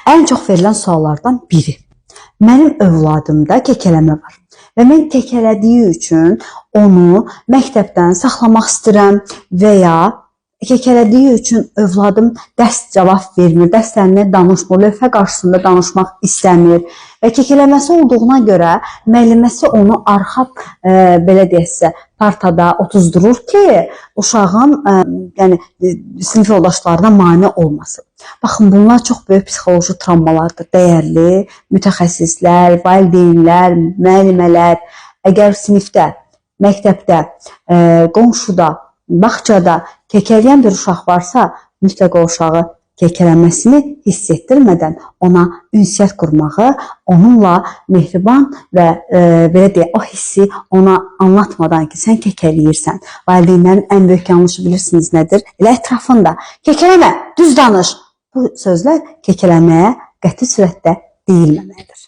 Ən çox verilən suallardan biri. Mənim övladımda kəkələmə var və mən kəkələdiyi üçün onu məktəbdən saxlamaq istəyirəm və ya kəkələdiyi üçün övladım dərs cavab vermir, dərslərinə danışmır, lövhə qarşısında danışmaq istəmir və kəkələməsi olduğuna görə müəlliməsi onu arxa belə deyəsə partada otuzdurur ki, uşağın yəni sinif yoldaşlarına mane olmasın. Baxın, bunlar çox böyük psixoloji travmalardır. Dəyərli mütəxəssislər, valideynlər, müəllimələr, əgər sinifdə, məktəbdə, qonşuda, bağçada kəkələyən bir uşaq varsa, mütləq o uşağı kəkələməsini hiss etdirmədən ona ünsiyyət qurmağı, onunla mehriban və belə deyək, o hissi ona anlatmadan ki, sən kəkələyirsən. Valideynlərin ən böyük yanlışı bilirsiniz nədir? Elə ətrafında kəkələmə, düz danış. Bu sözlər kəkələməyə qəti surətdə deyilməməlidir.